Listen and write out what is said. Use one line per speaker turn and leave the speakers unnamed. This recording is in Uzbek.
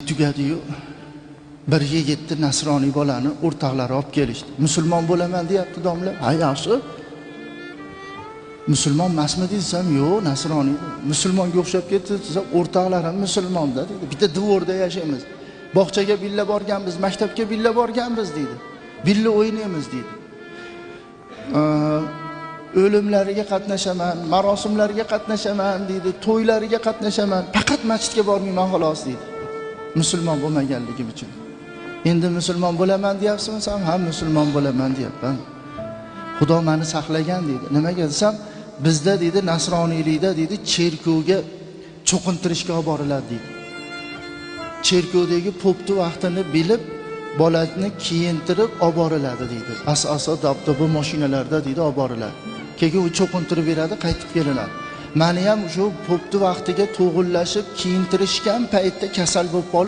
Tugadiyu, bir yigitni, nasroniy bolani o'rtoqlari olib kelishdi. Musulmon bo'laman deyapti domla. Ha, yaxshi. Musulmon emasmi desam, yo'q, nasroniy. Musulmonga o'xshab ketdi desam, o'rtoqlarim musulmonda deydi. Bitta dvorda yashaymiz. Bog'chaga billa borganmiz, maktabga billa borganmiz deydi. Billa o'ynaymiz deydi. O'limlariga qatnashaman, marosimlarga qatnashaman deydi, to'ylariga qatnashaman, faqat masjidga bormayman xolos deydi. Musulmon bo'lmaganligim uchun. Endi musulmon bo'laman deyapsizmi? Ha, musulmon bo'laman deyapman. Xudo meni saqlagan deydi. Nimaga desam, bizda deydi nasroniylikda deydi cherkovga cho'qintirishga olib boriladi deydi. Cherkovdagi popni vaqtini bilib bolani kiyintirib olib boriladi deydi. Asosan dabdaba mashinalarda deydi olib boriladi. Keyin u cho'qintirib beradi, qaytib kelinadi. Meni ham shu popni vaqtiga to'g'irlashib kiyintirishgan paytda kasal bo'lib qolib